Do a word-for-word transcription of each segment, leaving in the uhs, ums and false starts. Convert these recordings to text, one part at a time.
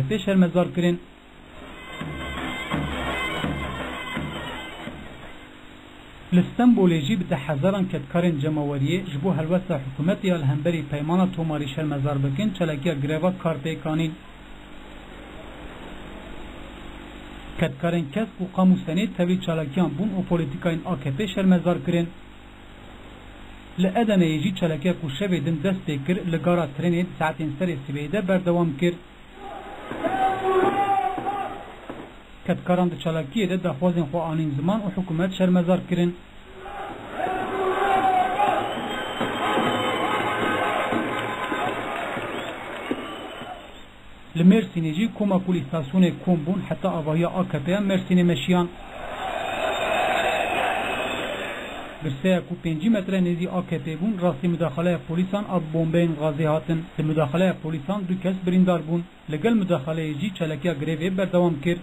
pê şermezar kirin. Li Stenbolê jî bi dehhezaran kedkarên cemaweriyê ji bo helwesta hikûmetê ya li hemberî peymana tomarî şermezar bikin, çalakiya greva kar pêk anîn. Kedkarên KESK û Qamûsenê tevlî çalakiyan bûn û polîtîkayên A K P şermezar kirin. Li Edeneyê jî çalakiya ku şevê din dest pê kir, li gara trênê di saetên serê sibehê de berdewam kir. Kedkaran di çalakiyê de daxwazên xwe anîn ziman û hikûmet şermezar kirin. Li Mêrsînê jî koma ku li îstasyonê kom bûn heta avahiya A K P ya Mêrsînê meşiyan. Girseya ku pêncî metre nêzî A K P bûn, rastî mudaxaleya polîsan a bi bombeyên gazê hatin. Di mudaxaleya polîsan du kes birîndar bûn. Li gel mudaxaleyê jî çalakiya grevê berdewam kir.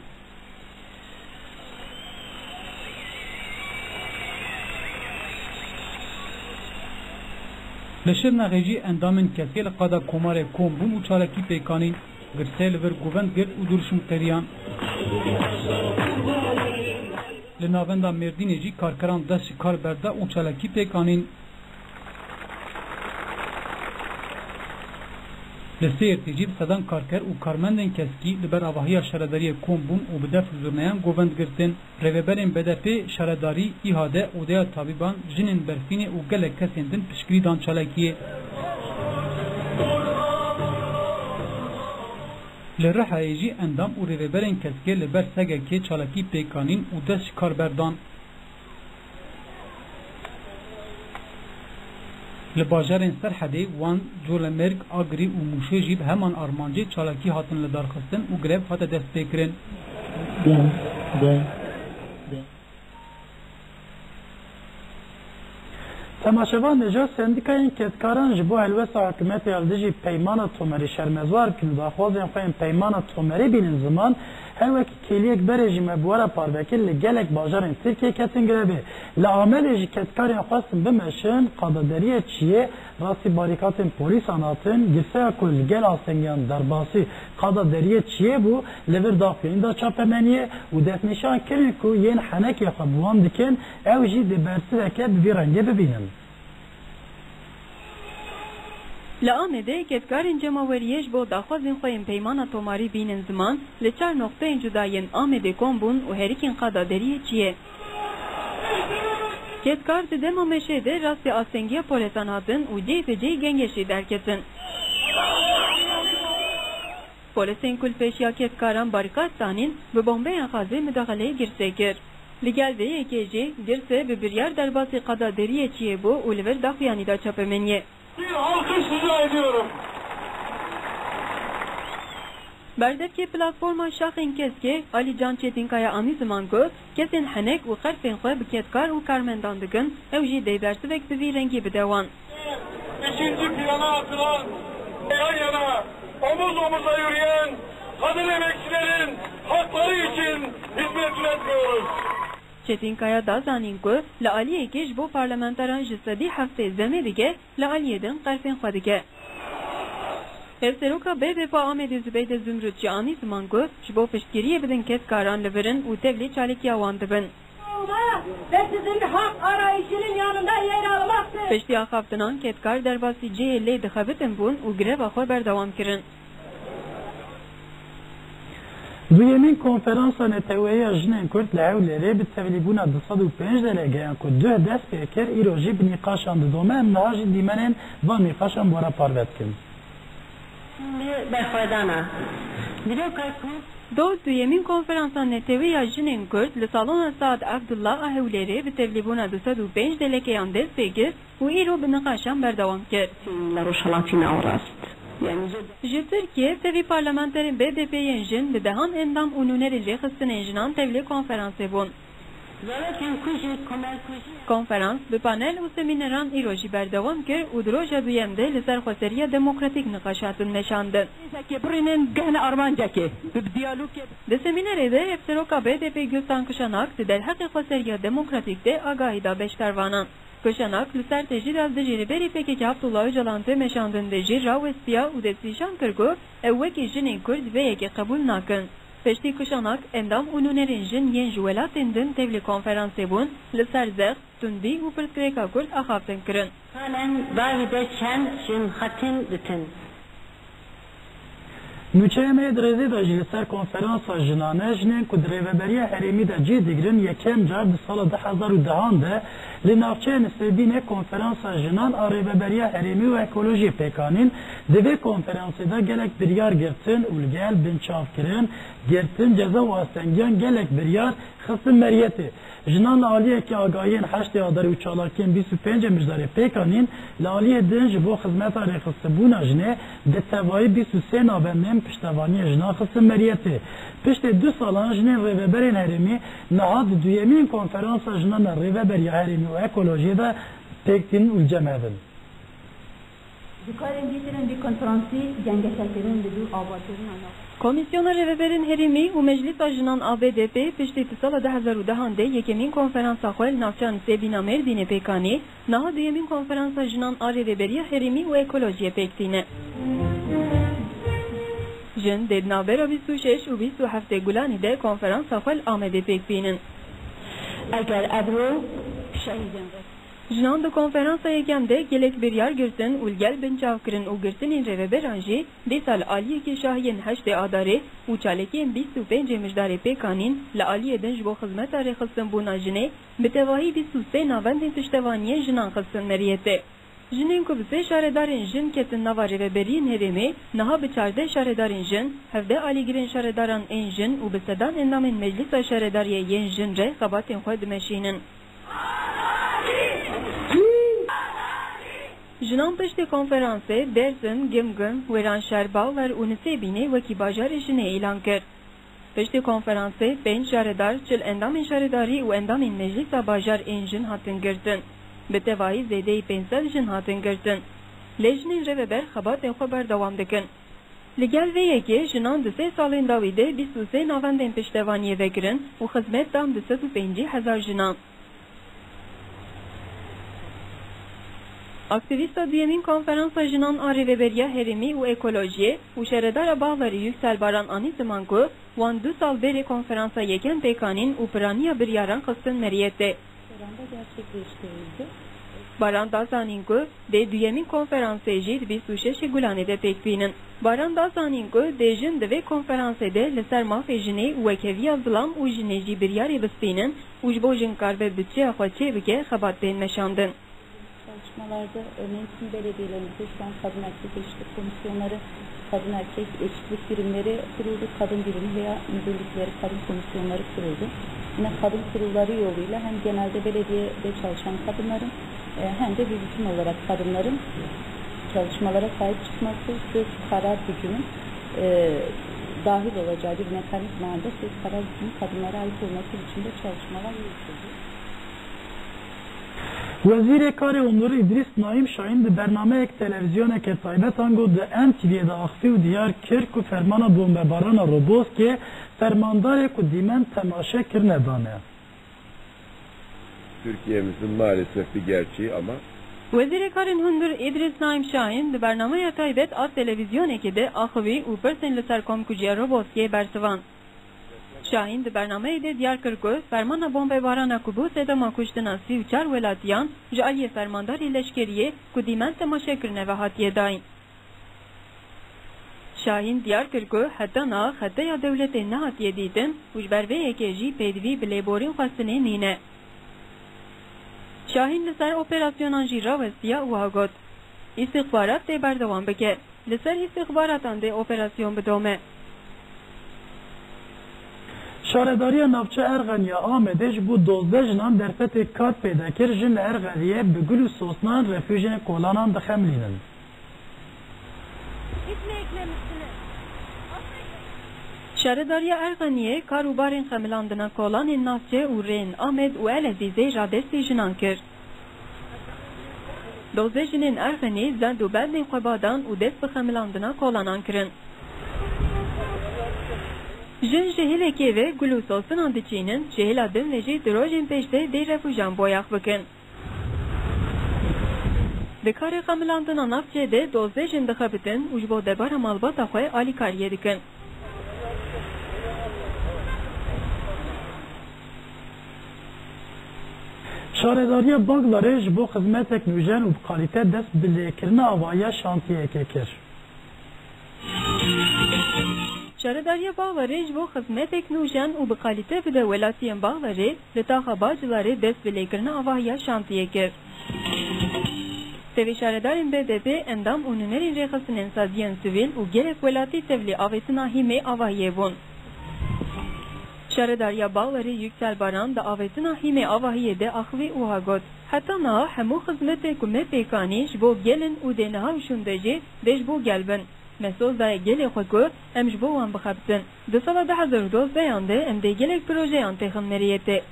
Li Şirnexê jî endamên keskê li qada komarê kom bûn û çalakî pêk anîn. Girseyê li vir govend girt û duruşm qiriyan. Li navenda Mêrdînê jî karkeran dest ji kar berda û çalakî pêk anîn. Li Sêrtê jî bi sedan karker û karmendên keskî li ber avahiya şaredariyê kom bûn û bi def û zurnayan govend girtin. Rêveberên B D P, şaredarî, İHA'de, Odeya Tabîban, jinên berfînê û gelek kesên din piştgirî dan çalakiyê. Li Rihayê jî endam û rêveberên keskê li ber S G K'ê çalakî pêk anîn û dest ji kar berdan. Li bajarên Serhedê, Wan, Colemêrg, Agirî û Mûşê jî bi heman armancê çalakî hatin lidarxistin û grev hate destpêkirin. Deng, deng, deng. Temaşevan, nejo sendîkayên kedkaran ji bo helwesta hikûmetê ya li dijî peymana tomerî şermezar bikin û daxwazên xwe yên peymana tomerî bînin ziman, her wekî kêliyek berê jî me bi we re parve kir, li gelek bajarên Tirkiyê ketin grevê. Li Amedê jî kedkarên xwestin bimeşin qada deriyê çiyê, rastî barîkatên polîsan hatin, girseya ku li gel astengiyan derbasî qada deriyê çiyê bû, li vir daxuyanî da çapemeniyê û destnîşan kirin ku yên henekê xwe bi wan dikin, ew jî dê bersiveke bi vî rengê bibînin. Li Amedê kedkarên cemaweriyê ji bo daxwazên xwe yên peymana tomarî bînin ziman, li çar noqteyên cuda yên Amedê kom bûn û herikên qada deriyê çiyê. Kedkar di dema meşê de rastî astengiya polêsan hatin û cihê bi cihê gengeşê derketin. Polîsên ku li pêşiya kedkaran barîkat danîn, bi bombeya gazê mudaxaleyê girsê kir. Li gel vê yekê jî girse bi biryar derbasî qada deriyê çiyê bû û li vir daxuyanî da çapemeniyê. Bir alkış rica ediyorum. Berdevkê Platforma Şaxên Keskê, Alî Can Çetinkaya anî ziman ku kesên henek û qerfên xwe bi kedkar û karmendan dikin, ew jî dê bersivek bi vî rengî bide wan. İkinci plana atılan, yan yana, omuz omuza yürüyen kadın emekçilerin hakları için hizmet üretmiyoruz. Çetinkaya da zanîn ku li aliyekê ji bo parlamenteran ji sedî heftê zemê dike, li aliyê din qerfên xwe dike. Hevseroka B D P Amedê Zubeyde Zumrut jî anî ziman ku ji bo piştgiriyê bidin kedkaran li vir in û tevlî çalikiya wan dibin. Olma ve sizin hak arayışının yanında yer almaktır. Piştî axaftinan kedkar derbasî cihê lê dixebitin bûn û greva xwe berdewam kirin. Duyemîn konferansa neteweyî ya jinên Kurd li Hewlêrê bi tevlîbûna du sed û pênc delegeyan ku duh dest pê kir, îro jî bi nîqaşan didome. Em niha jî dîmenên van nîqaşan bi we re parve dikin. Berxwedana dîroka Kurd. Do duyemîn konferansa netewî ya jinên Kurd li salona Saad Abdullah a Hewlêrê bi tevlîbûna du sed û pênc delegeyan dest pê kir û îro bi niqaşan berdewam kir. Li Rojhelatî Navrast. Yanî ji Ji Tirkiye tevî parlamenterên B D P yên jin bi dehan endam û nûnerên rêxistinên jinan tevlî konferansê bûn. Zarokên kujî, komelkujî. Konferans bi panel û semîneran îro jî berdewam kir û di roja duyem de li ser xweseriya demokratîk niqaş hatin meşandin. Hêzekê birînin gehne armancekê bi diyalogê. Di semînerê de Hevseroka B D P Gültan Kışanak di derheqê xweseriya demokratîk de agahî da beşdarvanan. Kuşanak li ser tecrîda dijî rêberê P K K Abdullah Ocalan tê meşandin de jî rawestiya û destnîşan kir ku ew wekî jinên Kurd vê yekê qebûl nakin. Piştî kuşanak, endam û nûnerên jin yên ji welatên din tevlî konferansê bûn, li ser zext, tundî û pirsgirêka Kurd axaftin kirin. Halen dahî de çend jin xetin ditin. Nûçeya me yê di rêzê de jî li ser konferansa jinan e. Jinên ku di rêveberiya herêmî de cih digirin, yekem car di sala du hezar û dehan de li navçeya Nisêbînê konferansa jinan a rêveberiya herêmî û ekolojiyê pêk anîn. Di vê konferansê de gelek biryar girtin û li gel binçavkirin, girtin, ceza û astengiyan gelek biryar xistin meriyetê. Jinan li aliyekî agahiyên heştê Adarê û çalakiyên bîst û pêncê Mijdarê pêk anîn, li aliyê din ji bo xizmeta rêxistinbûna jinê bi tevayî bîst û sê navendên piştevaniyê jinan xistin meriyetê. Piştê du salan jinên rêveberên herêmî niha di duyemîn konferansa jinan a Rêveberiya Herêmî û Ekolojiyê de pêk tînin û li cem hev in. Dikarin dîtirin vî konferansî gengeşekirin li dû avakirina nava. Komîsyona Rêveberên Herêmî û Meclîsa Jinan a B D P piştî di sala du hezar û dehan de yekemîn konferansa xwe li navçeya Nisêbîna Mêrdînê pêk anî, niha duyemîn konferansa jinan a Rêveberiya Herêmî û Ekolojiyê pêk tîne. Jin dê di navbera bîst û şeş û bîst û heftê Gulanê de konferansa xwe li Amedê pêk bînin. Eger evro şehîdên Jinan di konferansa yekem de gelek biryar girtin û li gel binçavkirin û girtinên rêveberan jî dîsa li aliyekî şahiyên heştê Adarê û çalakiyên bîst û pêncê Mijdarê pêk anîn, li aliyê din ji bo xizmeta rêxistinbûna jinê bi tevahî bîst û sê navendên piştevaniyê jinan xistin meriyetê. Jinên ku bi sê şaredarên jin ketin nava rêveberiyên herêmê, niha bi çardeh şaredarên jin, hevdeh alîgirên şaredaran ên jin û bi sedan endamên Meclîsa Şaredariyê yên jin re xebatên xwe dimeşînin. Jinan piştî konferansê Dêrsim, Gimgim, Wêranşehir, Bawler û Nisêbînê wekî bajarê jinê îlan kir. Piştî konferansê pênc şaredar, çil endamên şaredarî û endamên meclîsa bajar ên jin hatin girtin. Bi tevahî zêdeyî pênc sed jin hatin girtin. Lê jinên rêveber xebatên xwe berdewam dikin. Li gel vê yekê jinan di sê salên dawî de bîst û sê navendên piştevaniyê vekirin û xizmet dan du sed û pêncî hezar jinan. Aktîvîsta duyemîn konferansa jinan a Rêveberiya Herêmî û Ekolojiyê û şaredara Bawlerî Yüksel Baran anî ziman ku wan du sal berê konferansa yekem pêk anîn û piraniya biryaran xistin meriyetê. Baran da zanîn ku dê duyemîn konferansê jî di bîst û şeşê Gulanê de pêk bînin. Baran da zanîn ku dê jin di vê konferansê de li ser mafê jinê û wekheviya zilam û jinê jî biryarê bistînin û ji bo jin karibe bi çiya xwe çêbike xebat tên meşandin. Çalışmalarda örneğin tüm belediyelerimizde şu an kadın erkek eşitlik komisyonları, kadın erkek eşitlik birimleri kuruldu. Kadın birimi veya müdürlükleri, kadın komisyonları kuruldu. Yine kadın kurulları yoluyla hem genelde belediyede çalışan kadınların, e, hem de bir bütün olarak kadınların çalışmalara sahip çıkması, söz karar gücünün, e, dahil olacağı bir mekanizmada söz karar gücünün kadınlara ait olması için de çalışmalar yürütüldü. Wezîrê Karê Hundir Îdrîs Naîm Şahîn di bernameyek televîzyoneke taybet ango di N T V'yê de axivî û diyar kir ku fermana bombebarana Roboskê fermandarê ku dîmen temaşe kirine dane. Türkiye'mizin maalesef bir gerçeği ama Wezîrê Karên Hundir Îdrîs Naîm Şahîn di bernameya taybet a televîzyonekê de axivî û pirsên li ser komkujiya Roboskê bersivan. Şahîn di bernameyê de diyar kir ku fermana bombebarana ku bû sedema kuştina sî û çar welatiyan ji aliyê fermandarê leşkeriyê ku dîmen temaşe kirine ve hatiye dayîn. Şahîn diyar kir ku heta niha xeteya dewletê nehatiye dîtin û ji ber vê yekê jî pêdivî bi lêborîn xwestinê nîne. Şahîn li ser operasyonan jî rawestiya û wiha got, Îstîxbarat dê berdewam bike. Li ser îstîxbaratan dê operasyon bidome. Şaredariya Navçe Erxenî ya Amedê ji bo dozdeh jinan derfetê kar pêde kir, jin li Erxeniyê bi gul û sosnan refûjên kolanan dixemilînin. Şaredariya Erxeniyê kar û barên xemilandina kolanên navçe û rêyên Amed û El Ezîzê radestî jinan kir. Dozdeh jinên Erxenî zend û bendên xwe badan û dest bi xemilandina kolanan kirin. Jin ji hêlekê ve gul û sosinan diçînin, ji hêla din ve jî di rojên pêş de dê refûjan boyax bikin. Di karê xemilandina navçeyê de dozdeh jin dixebitin û ji bo debara malbata xwe alîkariyê dikin. Şaredariya Baglarê ji bo xizmetek nûjen û bi kalîte dest bi lêkirina avahiya şantiyekê kir. Şaredariya Baglarê ji bo xizmetek nûjen û bi kalîte bide welatiyên Baglarê, li taxa Baclarê dest bi lêkirina avahiya şantiyê kir. Tevî şaredarên B D P, endam û nûnerên rêxistinên saziyên sivîl û gelek welatî tevlî avêtina hîmê avahiyê bûn. Şaredariya Baglarê Yüksel Baran di avêtina hîmê avahiyê de axivî û wiha got, Heta niha hemû xizmetên ku me pêk anî ji bo gel in û dê niha û şûnde jî dê ji bo gel bin. Me soz daye gelê xwe ku em ji bo wan bixebitin. Di sala du hezar û dozdehan de em dê gelek projeyan têxin meriyetê.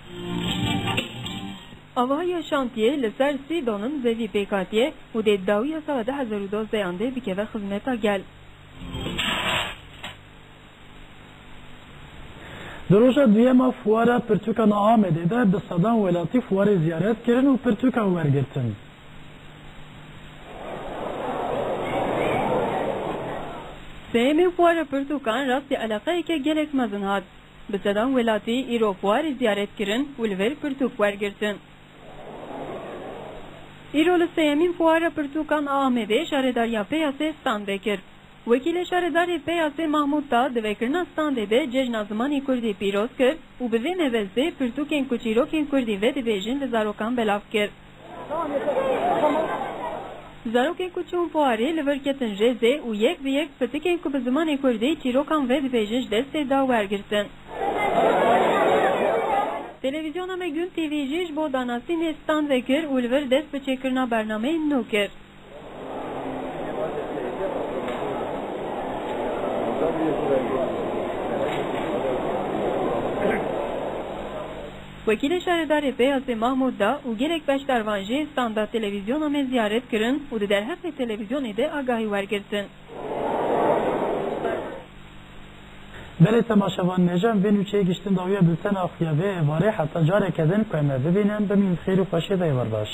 Avahiya şantiyê li ser sî donim zevî pêk hatiye û dê dawiya sala du hezar û dozdehan de bikeve xizmeta gel. Di roja duyema fuara pirtûkan a Amedê de bi sedan welatî fuarê ziyaret kirin û pirtûkan wergirtin. Sêyemîn fuara pirtûkan rastî eleqeyeke gelek mezin hat. Bi sedan welatî îro fuarê ziyaret kirin û li vir pirtûk wergirtin. Îro li sêyemîn fuara pirtûkan a Amedê şaredariya Peyasê stand vekir. Wekîlê şaredarê Peyasê Mahmûd Da di vekirina standê de Cejna Zimanê Kurdî pîroz kir û bi vê mebestê pirtûkên ku çîrokên kurdî vedibêjin li zarokan belav kir. Zarokên ku çûn fuarê li vir ketin rêzê û yek bi yek pitikên ku bi zimanê kurdî çîrokan vedibêjin ji destê da wergirtin. Televîzyona me Gün T V jî ji bo danasînê stand vekir û li vir dest bi çêkirina bernameyên nû kir. Wekîlê şaredarê Peyasê Mahmûd Da û gelek beşdarvan jî standa televîzyona me ziyaret kirin û di derheqê televîzyonê de agahî wergirtin. Belê temaşevan, nêjan vê nûçeyê giştin dawiya bultena xwe ya vê êvarê, heta careke din ku em ê bibînin, bimînin xêr û xweşiyê de, êvar baş.